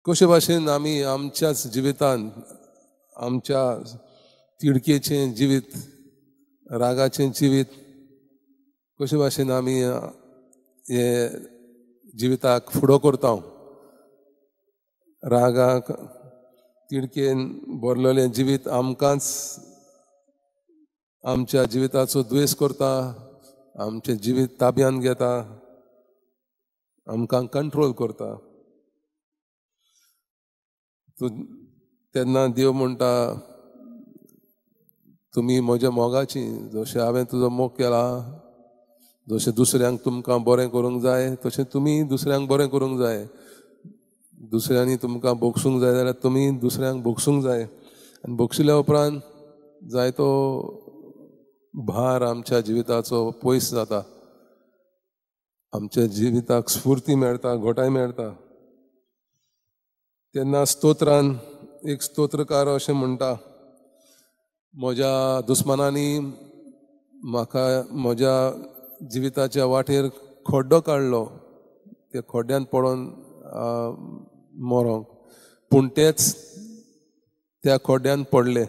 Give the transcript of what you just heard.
कशे भाशेन आमी आमच्याच जिवितांत आमच्या तिडकेचें जिवीत, रागाचें जिवीत कशे भाशेन आमी हे जिविताक फुडो करता. रागाक तिडकेन भरलेलें जिवीत आमकांच आमच्या जिविताचो द्वेस करता, आमचें जिवीत ताब्यान घेता, आमकां कंट्रोल करता. तूं तेन्ना देव म्हणटा, तुमी म्हज्या मोगाची, जशें हांवें तुजो मोग केला, जशें दुसऱ्यांक तुमकां बरें करूंक जाय तशें तुमी दुसऱ्यांक बरें करूंक जाय. दुसऱ्यांनी तुमकां भोगसूंक जाय जाल्यार तुमी दुसऱ्यांक भोगसूंक जाय. आनी भोगशिल्या उपरांत जायतो भार आमच्या जिविताचो पयस जाता, आमच्या जिविताक स्फूर्ती मेळटा, घोटाय मेळटा. तेन्ना स्तोत्रान एक स्तोत्रकार अशें म्हणटा, म्हज्या दुस्मानांनी म्हाका म्हज्या जिविताच्या वाटेर खड्डो काडलो, त्या खड्ड्यान पडोन मरोंक, पूण तेच त्या खड्ड्यान पडले.